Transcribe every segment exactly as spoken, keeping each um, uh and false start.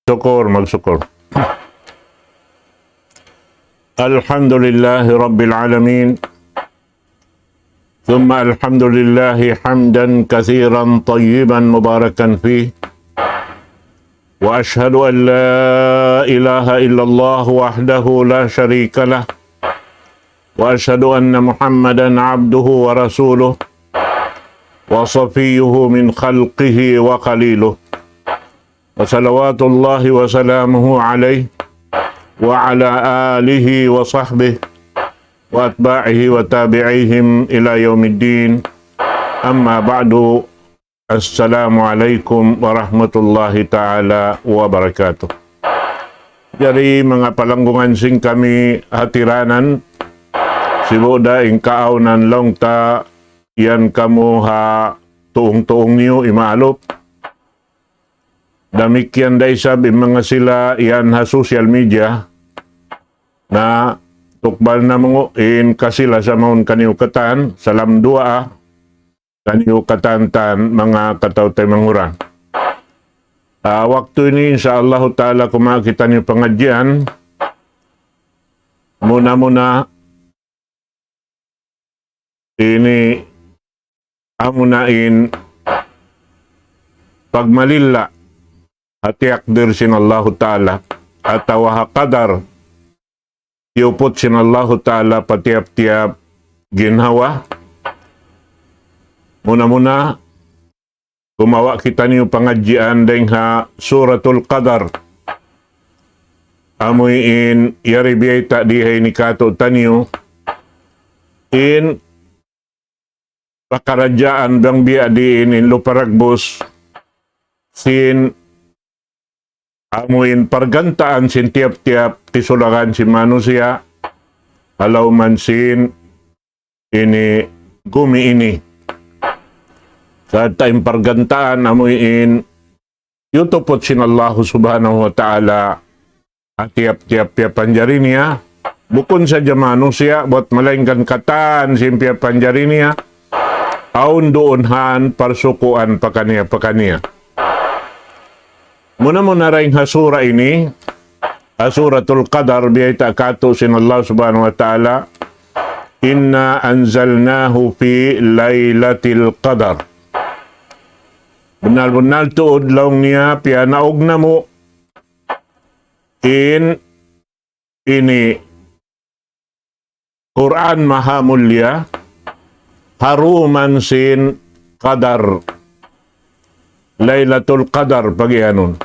Sukur, magsukur. الحمد لله رب العالمين. ثم الحمد لله حمدا كثيرا طيبا مباركا فيه. وأشهد أن لا إله إلا الله وحده لا شريك له. وأشهد أن محمدا عبده ورسوله وصفيه من خلقه وخليله. وصلوات الله وسلامه عليه وعلى آله وصحبه وأتباعه وتابعيهم إلى يوم الدين. أما بعد. السلام عليكم ورحمة الله تعالى وبركاته. Jari manga palanggungan sin kami hatiranan, sibu' da in kaawnan laung ta yan kamu ha tuung-tuung niyu imaalup. Damikkiyan da isab in manga sila yan ha social media, na tukbal namu' in kasilasa mawn kaniyu katan, salam duwaa kaniyu katan-katan manga kataw-taymanghuran. Ah, waktu ini insya Allahu ta'ala kumawa' kitaniyu pangadjian. Muna-muna ini amuna in pagmalilla ha tiyakdir sin Allahu ta'ala atawa ha qadar tiyuput sin Allahu ta'ala pa tiyap-tiyap ginhawa. Muna-muna kumawa' kitaniyu pangadjian dayn ha Suratul Qadar. Amuin yari biyayta' di ha ini katu'taniyu in pakaradjaan bang biya' diin in lupa ragbus sin amuin pargantaan sin tiyap-tiyap tisulagan sin manusiya' ha lawm sin ini gumi ini. Sarta' in pargantaan amuin yutuput sin Allahu subhanahu wa ta'ala ha tiyap-tiyap piyapanjari niya. Bukun sadja manusiya' bat malaingkan katan sin piyapanjari niya, awn duun han parsukuan pakaniya-pakaniya. Muna-muna dayn ha sura ini, ha Suratul Qadar, biyayta' katu' sin Allah subhanahu wa ta'ala, إنا أنزلناه في ليلة القدر. Bunnal-bunnal tuud laung niya piyanaug namu' in ini Qur'an mahamulliya ha dum sin Qadar, Laylatul Qadar pagiyanun.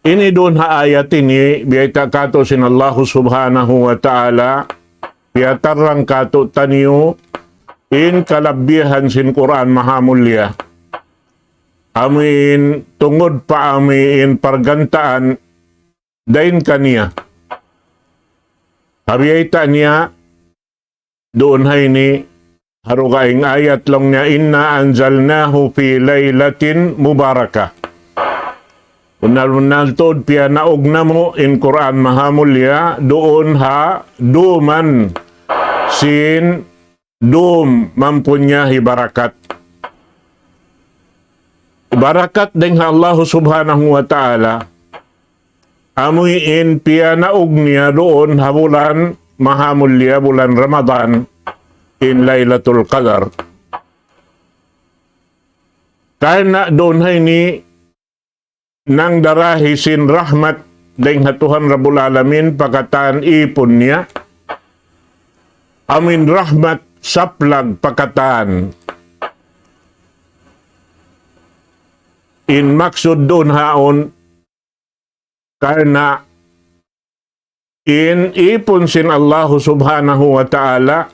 Ini duun ha ayat ini, biyayta' katu' sin Allahu subhanahu wa ta'ala, piyatarrang katu'taniyu in kalabbihan sin Qur'an mahamulliya. Amuin tungud pa amuin pargantaan dayn kaniya. Ha biyayta' niya duun ha ini, ha dugaing ayat laung niya, إنا أنزلناه في ليلة مباركة. Bunnal-bunnal tuud piyanaug namu' in Qur'an mahamulliya duun ha dum sin dum mampunyahi barakat. Barakat dayn ha Allah subhanahu wa ta'ala, amuin piyanaug niya duun ha bulan mahamulliya, bulan Ramadan, in Laylatul Qadar. Karna' duun ha ini nangdarahi sin rahmat dayn ha Tuhan Rabbul Alamin pa katan īpun niya. Amuin rahmat saplag pa katan. In maksud duun haun karna' in īpun sin Allahu subhanahu wa ta'ala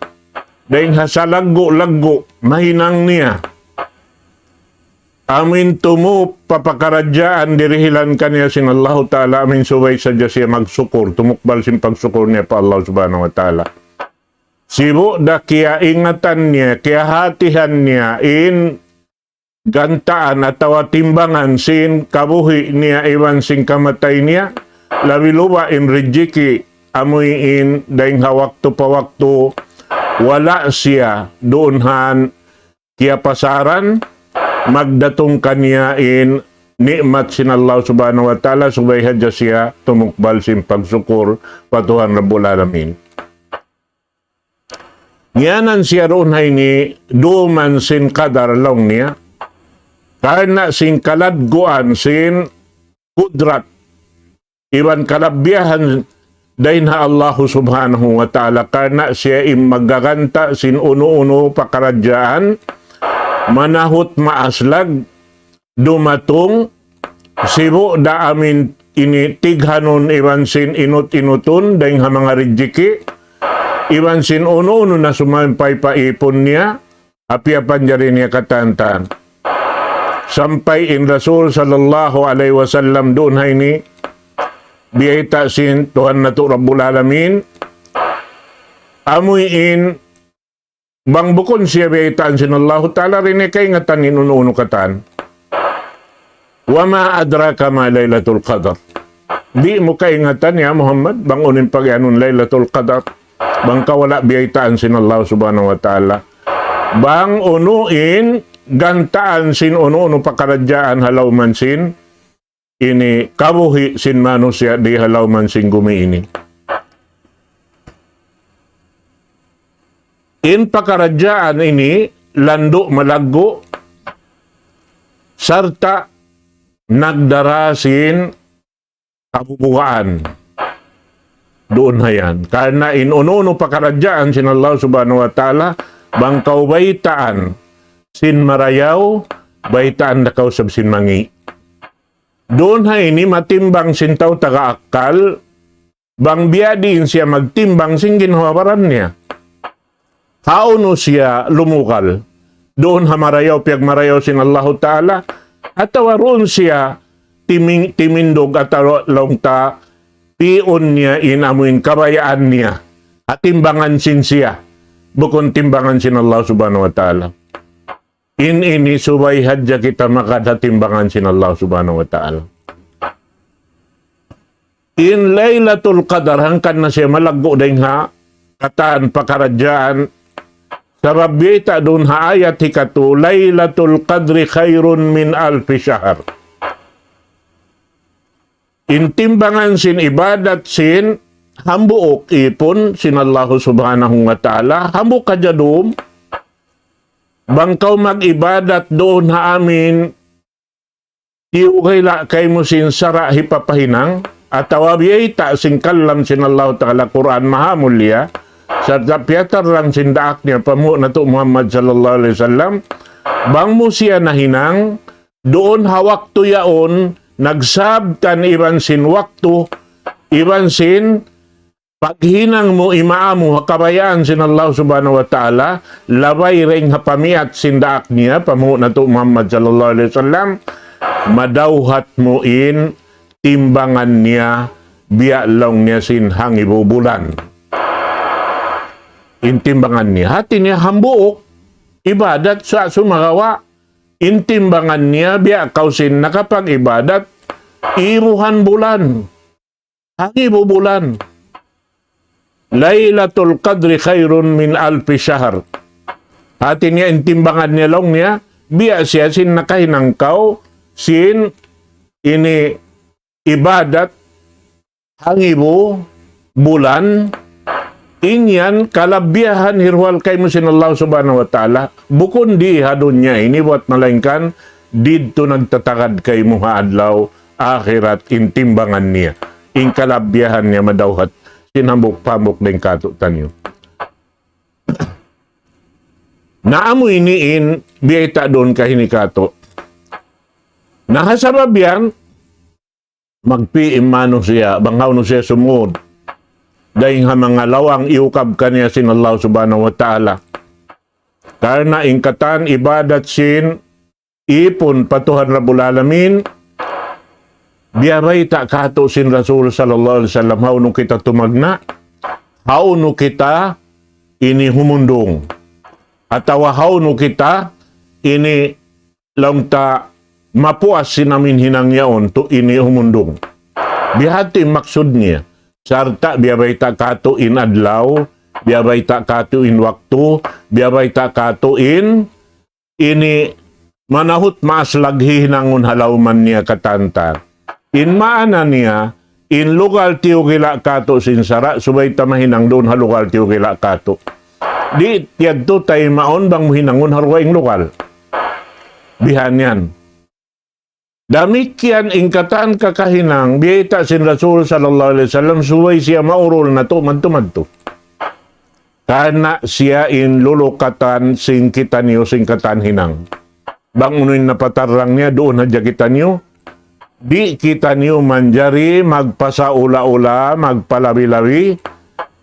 dayn ha salaggu'-laggu' mahinang niya. Amuin tumup pa pakaradjaan dirihilan kaniya sin Allahu ta'ala, amuin subay sadja siya magsukur, tumukbal sin pagsukur niya pa Allah subhanahu wa ta'ala. Sibu' da kiyaingatan niya, kiyahatihan niya in gantaan atawa timbangan sin kabuhi' niya iban sin kamatay niya, labi luba' in rijiki', amuin dayn ha waktu pa waktu wala' siya duun han kiyapasaran, magdatung kaniya in ni'mat sin Allah Subhanahu wa Ta'ala, subay hadja siya tumukbal sin pagsukur pa Tuhan Rabbul Alamin. Ngiyanan siya duun ha ini duman sin qadar laung niya, karna' sin kaladguan sin kudrat iban kalabbiyahan dayn ha Allahu Subhanahu wa Ta'ala, karna' siya in maggaganta' sin unu-unu pakaradjaan, manahut maaslag, dumatung, sibu' da amin ini tighanun iban sin inut-inutun dayn ha manga rijiki', iban sin unu-unu na sumampay pa ipun niya, apiya panjari niya katantan. Sampay in Rasul sallallahu alayhi wasallam duun ha ini, biyayta' sin Tuhan natu' Rabbul Alamin, amuin bang bukun siya biyaytaan sin Allahu Ta'ala, di' niya kaingatan in unu-unu katan. وما أدراك ما ليلة القدر. Di' mu kaingatan, ya Muhammad, bang unu in pagiyanun Laylatul Qadar, bang kaw wala' biyaytaan sin Allah Subhanahu wa Ta'ala. Bang unu in gantaan sin unu-unu pakaradjaan ha lawm sin ini kabuhi' sin manusiya' di ha lawm sin gumi ini. In pakaradjaan ini landu' malaggu' sarta' nagdara sin kabubugaan duun ha yan. Karna' in unu-unu pakaradjaan sin Allah Subhanahu wa Ta'ala, bang kaw baytaan sin marayaw, baytaan da kaw isab sin mangi'. Duun ha ini matimbang sin tau taga akkal, bang biyadiin siya magtimbang sin ginhawa-baran niya. Hawnu siya lumugal? Duun ha marayaw, piyagmarayaw sin Allahu Ta'ala, atawa duun siya timing-, timindug atawa laung ta pi'un niya in amuin kabayaan niya. Ha timbangan sin siya, bukun timbangan sin Allah Subhanahu wa Ta'ala. In ini subay hadja kita magad ha timbangan sin Allah Subhanahu wa Ta'ala. In Laylatul Qadar hangkan na siya malaggu' dayn ha katan pakaradjaan, sabab biyayta' duun ha ayat hikatu, ليلة القدر خير من ألف شهر. In timbangan sin ibadat sin hambuuk ipun sin Allahu Subhanahu wa Ta'ala, hambuuk hadja dum, bang kaw mag-ibadat duun ha amin, tiyugay la kaymu sin sara' hipapahinang, atawa biyayta' sin kalam sin Allahu Ta'ala Qur'an maha mulia, sarta' piyatarrang sin daak niya pamuhu' natu' Muhammad sallallahu alayhi wasallam, bang mu siya nahinang, duun ha waktu yaun, nagsabtan iban sin waktu, iban sin paghinang mu imaamu ha kabayaan sin Allah Subhanahu wa Ta'ala, labay dayn ha pamiyat sin daak niya, pamuhu' natu' Muhammad sallallahu alayhi wasallam, madawhat mu in timbangan niya, biya' laung niya sin hangibu bulan. In timbangan niya, hati niya hambuuk ibadat sa sumagawa', in timbangan niya, biya' kaw sin nakapag-ibadat ibuhan bulan, hangibu bulan. ليلة القدر خير من ألف شهر. Hati niya in timbangan niya laung niya, biya' siya sin nakahinang kaw sin ini ibadat hangibu bulan, in yan kalabbiyahan hiruhal kaymu sin Allah Subhanahu wa Ta'ala, bukun di ha dunya ini buwat malaingkan didtu nagtatagad kaymu ha adlaw akhirat in timbangan niya, in kalabbiyahan niya madawhat sin hambuuk-hambuuk dayn kātu'niyu. Na amu ini in biyayta' duun kahini kātu'. Na ha sabab yan, magpī in manusiya', bang hawnu siya sumūd dayn ha manga lawang iyukab kaniya sin Allah Subhanahu wa Ta'ala. Karna' in katan ibadat sin ipun pa Tuhan Rabbul Alamin, biyabayta' kātu' sin Rasul sallallahu alayhi wasallam, hawnu kita tumagna', hawnu kita ini humundung, atawa hawnu kita ini laung ta mapuas sin amin hinang yaun tu ini humundung. Bihadtu in maksud niya. Sarta' biyabayta' kātu' in adlaw, biyabayta' kātu' in waktu, biyabayta' kātu' in ini manahut maas laghi hinangun ha lawman niya katan-katan. In maana niya, in lugal tiyugila' katu' sin sara', subay ta mahinang duun ha lugal tiyugila' katu'. Di' tiyadtu taymaun bang mu hinangun ha dugaing lugal. Bihan yan. Damikkiyan in katan kakahinang, biyayta' sin Rasul sallallahu alayhi wasallam, subay siya maurul natu' madtu-madtu. Karna' siya in lulukatan sin kitaniyu sin katan hinang. Bang unu in napatarrang niya, duun hadja kitaniyu. Di' kitaniyu manjari magpasaula-ula, magpalabi-labi,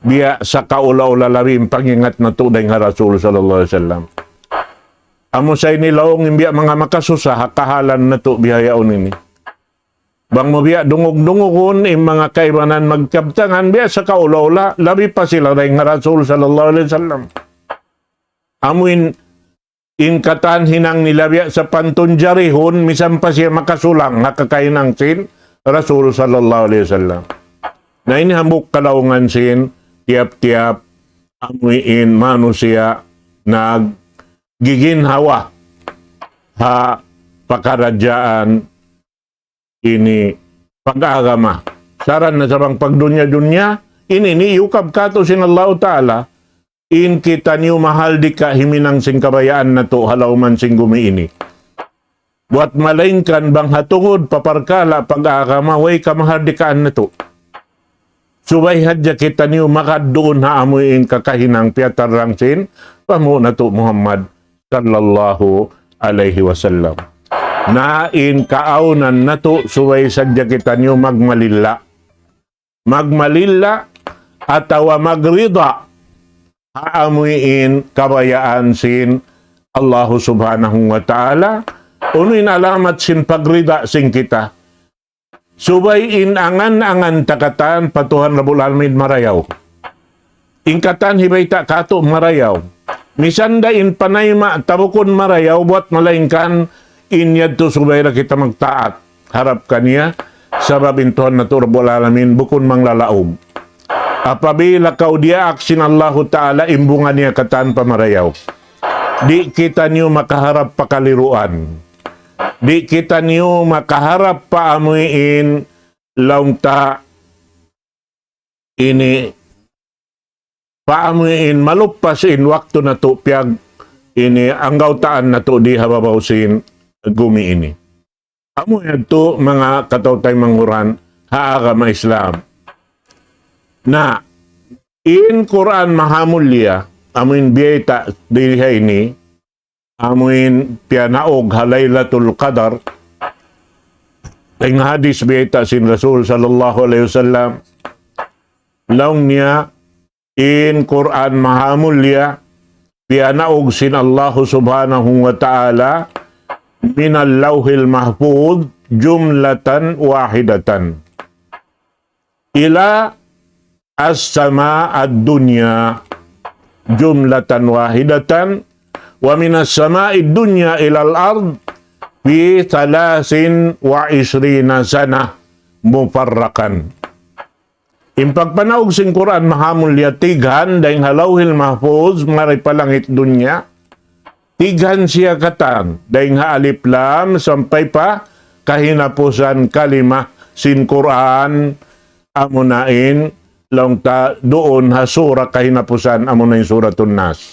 biya' sakaula-ula labi in pangingat natu' dayn ha Rasul sallallahu alayhi wasallam. Amu sa ini laung in biya' manga makasusa ha kahalan natu' bihaun ini. Bang mu biya' dungug-dungugun in manga kaibanan magkabtangan, biya' sakaula-ula, labi pa sila dayn ha Rasul sallallahu alayhi wasallam. Amu in, in katan hinang nila biya' sapantun jarihun, misan pa siya makasulang ha kakahinang sin Rasul sallallahu alayhi wasallam. Na ini hambuuk kalaungan sin tiyap-tiyap amu in manusiya' naggiginhawa ha pakaradjaan ini pag-agama. Saran na sa bang pagdunya-dunya, ini ini iyukab katu' sin Allahu Ta'ala, in kitaniyu mahardika' himinang sin kabayaan natu' ha lawman sin gumi ini. Buwat malaingkan bang ha tungud pa parkala' pag-agama, way kamahardikaan natu'. Subay hadja kitaniyu magad duun ha amu in kakahinang piyatarrang sin panghu' natu' Muhammad sallallahu alayhi wasallam. Na in kaawnan natu' subay sadja kitaniyu magmalilla. Magmalilla atawa magrida ha amu in kabayaan sin Allahu subhanahu wa ta'ala. Unu in alamat sin pagrida sin kita? Subay in angan-angan ta katan pa Tuhan Rabbul Alamin marayaw. In katan hibayta' katu' marayaw. Misan da in panayma' ta bukun marayaw buwat malaingkan in yadtu subay da kita magtaat harap kaniya, sabab in Tuhan natu' Rabbul Alamin bukun manglalaum. Apabila kaw diyaak sin Allahu Ta'ala, in bunga niya katan pa marayaw. Di' kitaniyu makaharap pa kaliruan. Di' kitaniyu makaharap pa amu in laung ta ini, pa amu in maluppas in waktu natu' piyag ini anggawtaan natu' di ha babaw sin gumi ini. Amu yadtu manga kataw-taymanghuran ha agama Islam. Na, in Qur'an Mahamulliya, amu in biyayta' diri ha ini, amu in piyanaug ha Laylatul Qadar, in hadis biyayta' sin Rasul sallallahu alayhi wasallam, laung niya, in Qur'an Mahamulliya, piyanaug sin Allahu subhanahu wa ta'ala, من اللوح المحفوظ جملة واحدة إلى السماء الدنيا جملة واحدة، ومن السماء الدنيا إلى الأرض في ثلاث وعشرين سنة مفرقا. In pagpanaug sin Qur'an Mahamulliya tighan dayn ha Lawhil Mahfuz mari pa langit dunya, tighan siya katan, dayn ha alif lam sampay pa kahinapusan kalima sin Qur'an, amuna in laung ta duun ha sura kahinapusan, amuna in Suratun Nas.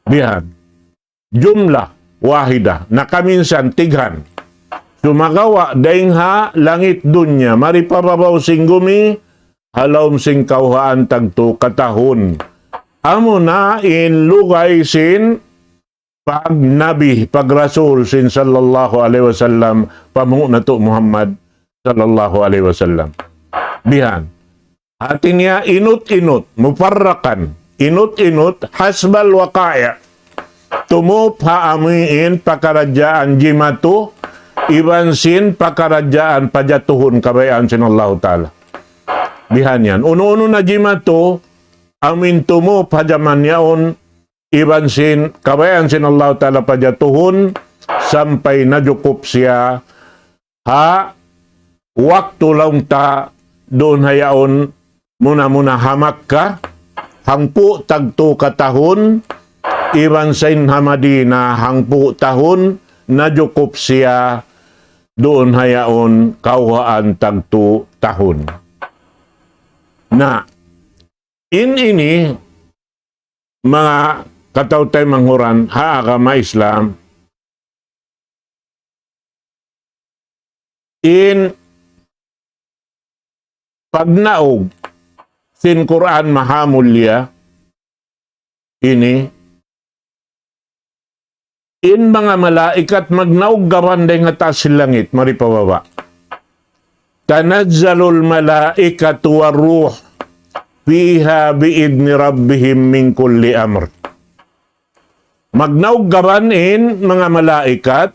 Bihan. Jumlah wahida, nakaminsan tighan. Sumagawa' dayn ha langit dunya, mari pa babaw sin gumi, ha lawm sin kawhaan tagtu katahun. Amuna in lugay sin pagnabi, pagrasul sin sallallahu alayhi wasallam, panghu' natu' Muhammad sallallahu alayhi wasallam. Bihan. Hati niya inut-inut, mufarrakan. Inut-inut, hasbal waqai'. Tumup ha amu in pakaradjaan jimatu, iban sin pakaradjaan pajatuhun kabayaan sin Allahu Ta'ala. Bihan yan. Unu-unu na jimatu, amu in tumup ha jaman yaun, iban sin kabayaan sin Allahu Ta'ala pajatuhun, sampay najukup siya ha waktu laung ta duun ha yaun muna-muna ha Makkah, hangpu' tagtu katahun, iban sin ha Madina hangpu' tahun, najukup siya duun ha yaun kawhaan tagtu tahun. Na, in ini, manga kataw-taymanghuran ha agama Islam, in pagnaug sin Qur'an mahamulliya ini, in manga malaikat magnaug kaban dayn ha taas sin langit, mari pa baba'. تنزل الملائكة والروح فيها بإذن ربهم من كل أمر. Magnaug kaban in manga malaikat,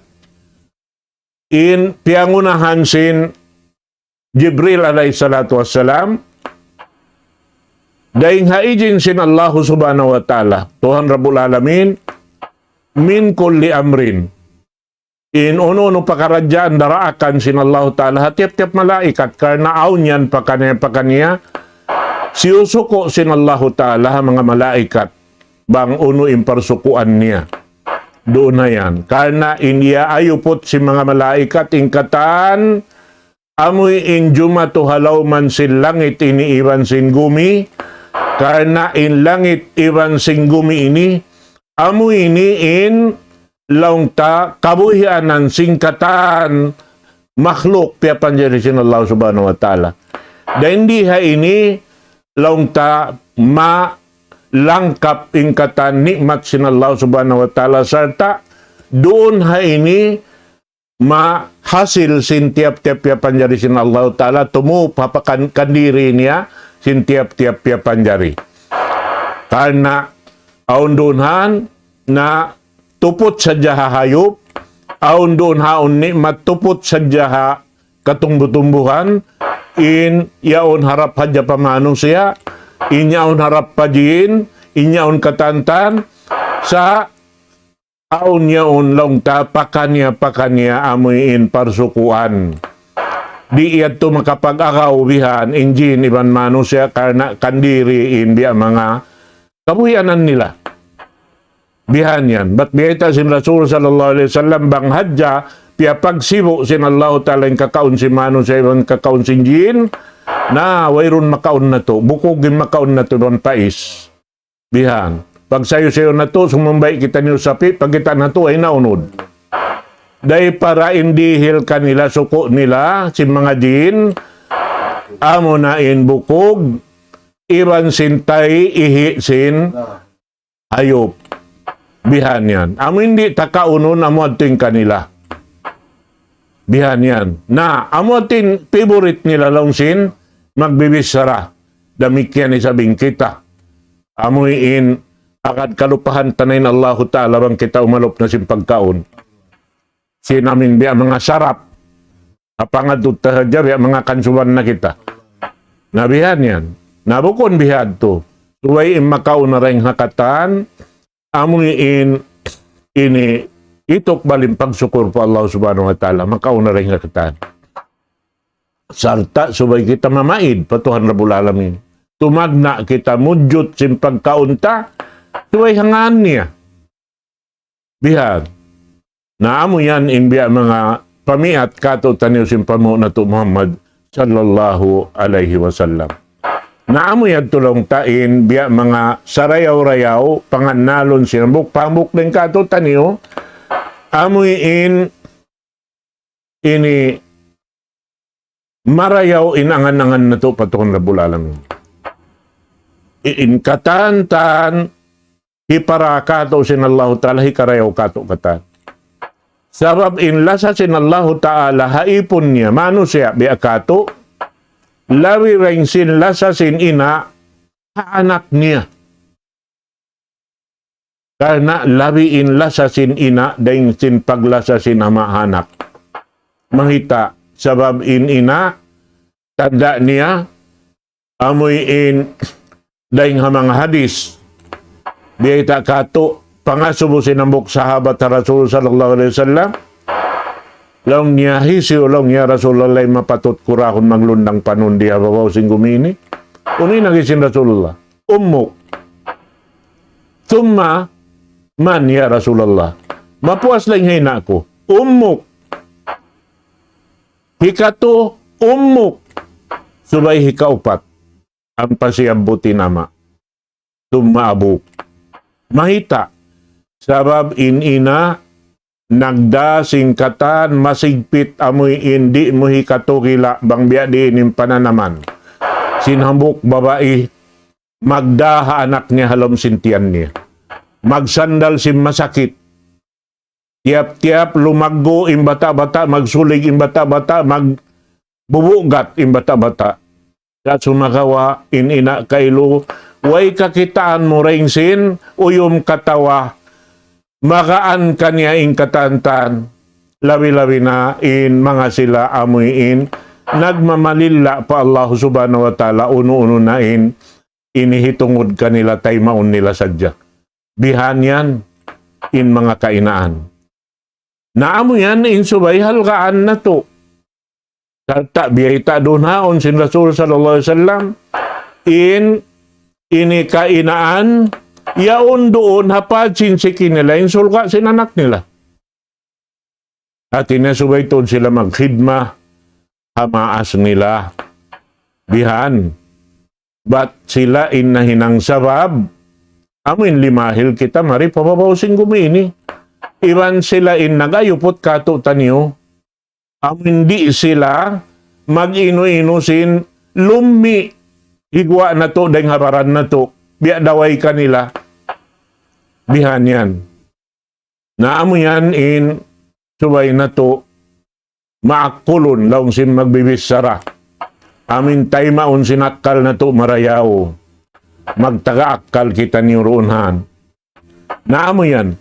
in piyangunahan sin Jibril alayhi salatu wassalam, dayn ha ijin sin Allahu subhanahu wa ta'ala, Tuhan Rabbul Alamin, من كل أمر. In unu-unu pakaradjaan daraakan sin Allahu Ta'ala ha tiyap-tiyap malaikat, karna' awn yan pakaniya-pakaniya, siyusuku' sin Allahu Ta'ala ha manga malaikat, bang unu in parsukuan niya. Duun na yan. Karna' in iyaayuput sin manga malaikat, in katan, amuin jumatu ha lawm sin langit ini iban sin gumi, karna' in langit iban sin gumi ini, amu ini in laung ta kabuhianan sin katan makhluk piyapanjari sin Allah Subhanahu wa Ta'ala. Dayn di ha ini laung ta malangkap in katan nikmat sin Allah Subhanahu wa Ta'ala, sarta' duun ha ini mahasil sin tiyap-tiyap piyapanjari sin Allahu Ta'ala, tumup ha pakan-, kandiri niya sin tiyap-tiyap piyapanjari. Karna' awn duun han na tuput sadja ha hayup, awn duun ha awn nikmat tuput sadja ha katumbu-tumbuhan, in yaun harap hadja pa manusiya', in yaun harap pa jin, in yaun katantan, sa' awn yaun laung ta pakaniya-pakaniya amuin parsukuan. Di' yadtu makapag-agaw bihan in jin iban manusiya' karna' kandiri in biya' manga kabuhianan nila. Bihan yan. Bat biyayta' sin Rasul sallallahu alayhi wasallam bang hadja piyapagsibu' sin Allahu Ta'ala in kakaun sin manusiya' iban kakaun sin jin, na wayruun makaun natu', bukug in makaun natu' iban pais. Bihan. Pagsayu-sayu natu', sumambay' kitaniyu sapi', pagkita' natu', way na unud. Dayn para in dihil kanila, suku' nila, sin manga jin, amuna in bukug, iban sin tay, ihi' sin hayup. Bihan yan. Amu in di' ta kaunun, amu yadtu in kanila. Bihan yan. Na, amu yadtu in favorite nila laung sin magbibichara. Damikkiyan isab in kita. Amu in agad kalupahan ta na in Allahu Ta'ala bang kita umalup na sin pagkaun. Sin amin biya' manga sarap. Apa nga tu ta sadja biya' manga kansuban na kita. Na bihan yan. Na bukun bihadtu. Subay in makaun na dayn ha katan, amu in ini itukbal in pagsukur pa Allah Subhanahu wa Ta'ala, makaun na dayn ha katan. Sarta' subay kita mamaid pa Tuhan Rabbul Alamin. Tumagna' kita mujud sin pagkaun ta, subay ha ngan niya. Bihan. Na amu yan in biya' manga pamiat katu'taniyu sin panghu' natu' Muhammad sallallahu alayhi wasallam. Na amu yadtu laung ta in biya' manga sarayaw-rayaw pangannalun sin hambuuk pa hambuuk dayn katu'taniyu, amu in ini marayaw in angan-angan natu' pa Tuhan Rabbul Alamin. I-, in katan-katan hipara katu' sin Allahu Ta'ala, hikarayaw katu' katan. Sabab in lasa sin Allahu Ta'ala ha ipun niya, manusiya' biya' katu', labi dayn sin lasa sin ina' ha anak niya. Karna' labi in lasa sin ina' dayn sin paglasa sin ama' ha anak. Mahita', sabab in ina', tanda' niya, amu in dayn ha manga hadis. Biyayta' katu', pangasubu sin hambuuk sahabat ha Rasul sallallahu alayhi wasallam. Laung niya, hisiyu laung niya Rasulullah in mapatut ku ra kunu' maglundang panun di ha babaw sin gumi ini. Unu in agi sin Rasulullah? Ummuk. Thumma, Man, ya Rasulullah? Mapuas laung ha ina' ku. Ummuk. Hikatu, ummuk. Subay hikaupat. Ampa siyabbut in ama'. Thumma abuk. Mayta'? Sabab in ina' nagdā sin katan masigpit, amuin di' mu hikatugila' bang biya' diin in pananaman sin hambuuk babai magdā ha anak niya ha lawm sin tiyan niya. Magsandal sin masakit. Tiyap-tiyap lumaggu' in bata'-bata', magsulig in bata'-bata', magbubugat in bata'-bata'. Sa' sumagawa' in ina' kailu, way kakitaan mu dayn sin uyum katawa, magaan kaniya in katantan, labi-labi na in manga sila amuin nagmamalilla pa Allah Subhanahu wa Ta'ala, unu-unu na in ini hitungud kanila, taymaun nila sadja. Bihan yan in manga kainaan. Na amu yan in subay halgaan natu'. Sarta' biyayta' duun haun sin Rasul sallallahu alayhi wasallam, in ini kainaan, yaun duun ha pagsinsi kanila in surga' sin anak nila. Hati niya subay tuud sila magkhidma ha maas nila. Bihan. Bat sila in nahinang sabab, amuin limahil kita mari pa babaw sin gumi ini. Iban sila in nag-ayuput kātu'niyu, amuin di' sila mag-inu-inu sin lummi' higuwa' natu' dayn ha baran natu', biya' da way kanila. Bihan yan. Na amu yan in subay natu' maakulun, laung sin magbibichara. Amuin taymaun sin akkal natu' marayaw. Magtaga akkal kitaniyu duun haun. Na amu yan.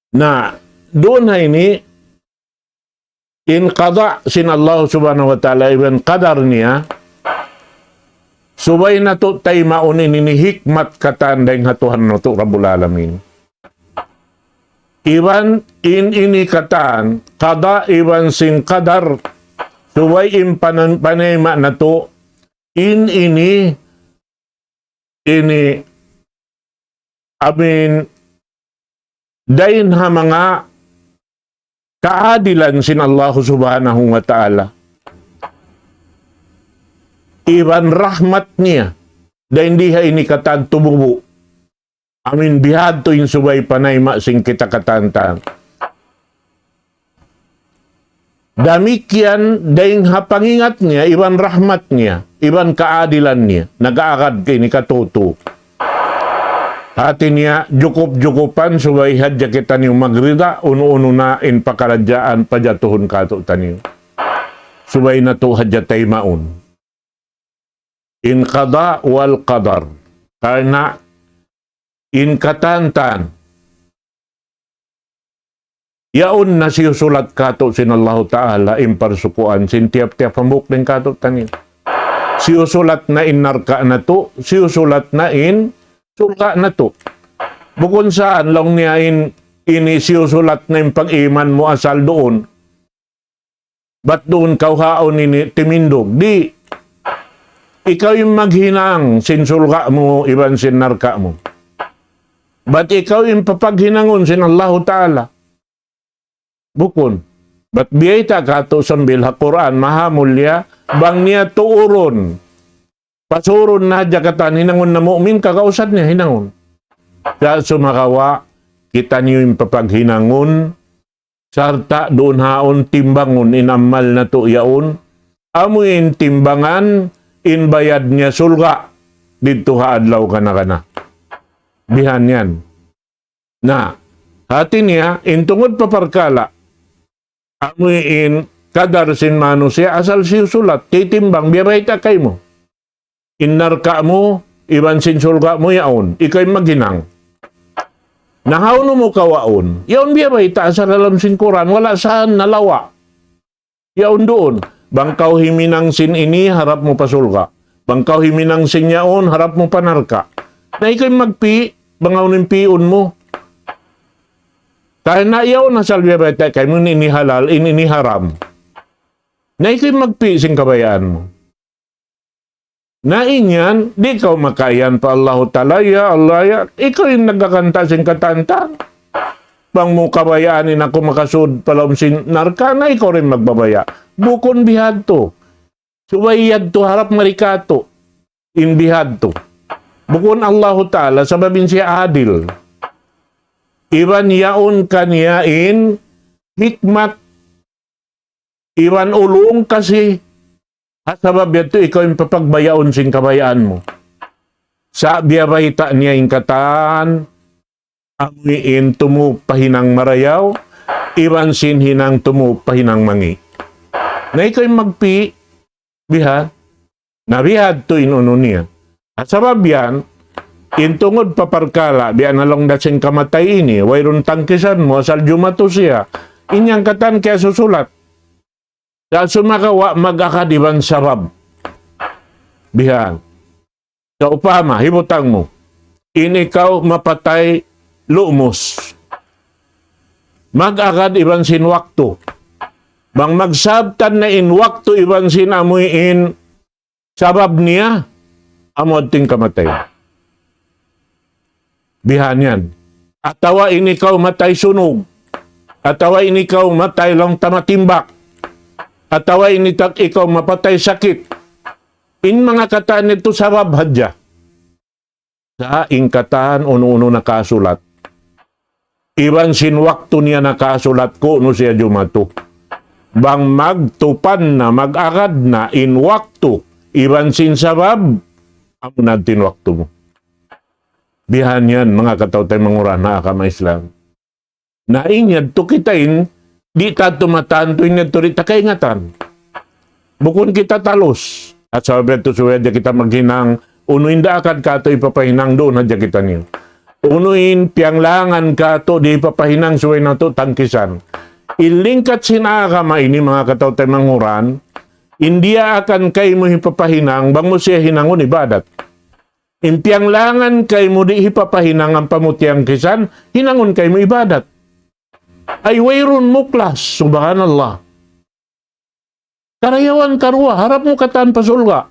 Na, duun ha ini, in qada sin Allah Subhanahu wa Ta'ala, iban qadar niya, subay natu' taymaun in ini hikmat katan dayn ha Tuhan natu' Rabbul Alamin. Iban in ini katan, qada iban sin qadar, subay in panan-, panayma' natu', in ini, ini, amuin, dayn ha manga kaadilan sin Allah Subhanahu wa Ta'ala. Iban rahmat niya, dayn di ha ini katan tumubu'. Amuin bihadtu in subay panayma' sin kita katantan. Damikkiyan dayn ha pangingat niya, iban rahmat niya, iban kaadilan niya, nag-aagad kaniyu katutu. Hati niya, jukup-jukupan subay hadja kitaniyu magrida, unu-unu na in pakaradjaan pajatuhun kātu'niyu. Subay natu' hadja taymaun. In qada wal qadar. Karna' in katantan, yaun na siyusulat kātu' sin Allahu Ta'ala in parsukuan sin tiyap-tiyap hambuuk dayn kātu'niyu. Siyusulat na in narka' natu', siyusulat na in surga' natu'. Bukun sa' laung niya in, ini siyusulat na in pag-iman mu asal duun. Bat duun kaw haun ini timindug. Di'. Ikaw in maghinang sin surga' mu iban sin narka' mu. Bat ikaw in papaghinangun sin Allahu Ta'ala. Bukun. Bat biyayta' kātu' sambil ha Qur'an, maha mulia, bang niya tuurun. Pasurun na hadja katan hinangun na mu'min, kagausan niya hinangun. Sa' sumagawa', kitaniyu in papaghinangun, sarta' duun haun timbangun in amal natu' yaun, amu in timbangan in bayad niya surga' didtu ha adlaw kana-kana. Bihan yan. Na, hati niya, in tungud pa parkala', amu in kadar sin manusiya' asal siyusulat, titimbang, biya' bayta' kaymu. In narka' mu, iban sin surga' mu yaun, ikaw in maghinang. Na hawnu mu kawaun, yaun biya' bayta' asal ha lawm sin Qur'an, wala' sa nalawa'. Yaun duun, bang kaw himinang sin ini, harap mu pa surga'. Bang kaw himinang sin yaun, harap mu pa narka'. Na ikaw in magpi', bang hawnu in pi'un mu. Karna' yaun asal biya' bayta' kaymu in ini halal, in ini haram. Na ikaw in magpi' sin kabayaan mu. Na in yan, di' kaw makaiyan pa Allahu Ta'ala, "Ya Allah, ya, ikaw in nagkakanta sin katanta. Bang mu kabayaan in aku makasud pa lawm sin narka', na ikaw da in magbabaya'." Bukun bihadtu. Subay yadtu harap mari katu'. In bihadtu. Bukun Allahu Ta'ala, sabab in siya adil. Iban yaun kaniya in hikmat, iban ulung kasi, ha sabab yadtu ikaw in papagbayaun sin kabayaan mu. Sa' biya' bayta' niya in katan, amuin tumup pa hinang marayaw, iban sin hinang tumup pa hinang mangi'. Na ikaw in magpi', biha, na bihadtu in unu niya. Ha sabab yan, in tungud pa parkala', biya' na laung da sin kamatay ini, wayruun tangkisan mu, asal jumatu siya. In yan katan kiyasusulat. Sa' sumagawa' mag-agad iban sabab. Bihan. Sa' upama, hibutang mu. In ikaw mapatay lumus. Mag-agad iban sin waktu. Bang magsabtan na in waktu iban sin amuin sabab niya, amu adtu in kamatay. Bihan yan. Atawa in ikaw matay sunug. Atawa in ikaw matay laung ta matimbak. Atawa in itak ikaw mapatay sakit. In manga katan yadtu sabab hadja. Sa' in katan unu-unu nakasulat. Iban sin waktu niya nakasulat kunu' siya jumatu. Bang magtupan na, mag-agad na in waktu, iban sin sabab, amu na in waktu mu. Bihan yan, manga kataw-taymanghuran ha agama Islam. Na in yadtu kita in, di' ta tumatantu in yadtu di' ta kaingatan. Bukun kita talus. At sabab yadtu subay hadja kita maghinang, unu in daakan katu' hipapahinang duun hadja kita niya. Unu in piyanglangan katu' di' hipapahinang subay natu' tangkisan. In lingkat sin agama ini manga kataw-taymanghuran, in diyaakan kaymu hipapahinang, bang mu siya hinangun ibadat. In piyanglangan kaymu di' hipapahinang ampa mu tiyangkisan, hinangun kaymu ibadat. Ay wayruun muklas, subhanallah. Karayawan karuwa, harap mu katan pa surga'.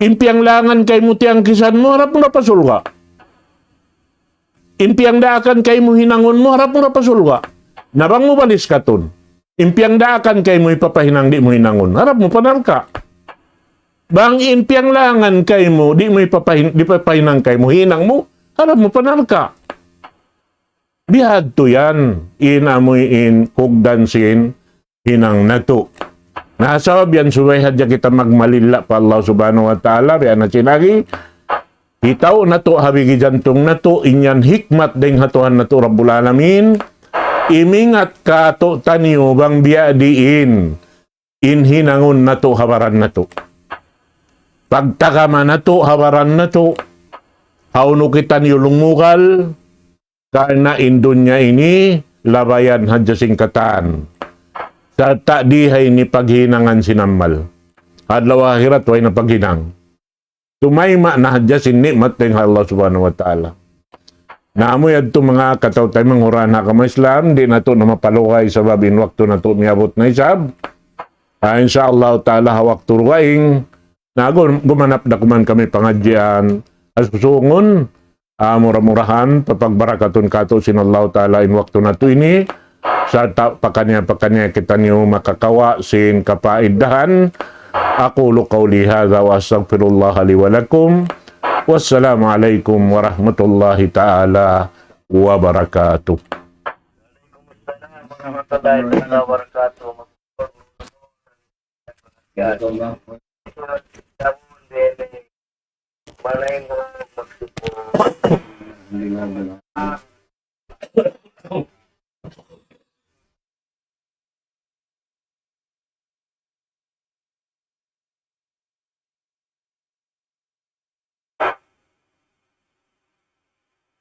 In piyanglangan kaymu tiyangkisan mu, harap mu na pa surga'. In piyangdaakan kaymu hinangun mu, harap mu na pa surga'. Na bang mu balis katun. In piyangdaakan kaymu hipapahinang di' mu hinangun, harap mu pa narka'. Bang in piyanglangan kaymu, di' mu hipapahin-, di' papahinang kaymu, hinang mu, harap mu pa narka'. Bihadtu yan, in amuin kugdan sin hinang natu'. Na sabab yan subay hadja kita magmalilla pa Allah Subhanahu wa Ta'ala, biya' na sin agi, hitaw natu', habigi jantung natu', in yan hikmat dayn ha Tuhan natu' Rabbul Alamin, imingat katu'taniyu bang biya' diin, in hinangun natu' ha baran natu'. Pagtagama natu' ha baran natu', hawnu kitaniyu lumugal, karna' in dunya ini, labayan hadja sin katan. Sarta' di' ha ini paghinangan sin amal. Adlaw akhirat, way na paghinang. Tumayma' na hadja sin ni'mat dayn ha Allah Subhanahu wa Ta'ala. Na amu yadtu manga kataw-taymanghuran ha agama Islam, di' natu' na mapalugay sabab in waktu natu' miyabut na isab. Ah, insya Allah Ta'ala ha waktu dugaing, na gu-, gumanap da kuman kami pangadjian ha susungun, ah, mura-murahan, papagbarakatun katu' sin Allah Ta'ala in waktu natu' ini, sarta' pakaniya-pakaniya kitaniyu makakawa' sin kapaidahan. أقول قولي هذا وأستغفر الله لي ولكم. والسلام عليكم ورحمة الله تعالى وبركاته.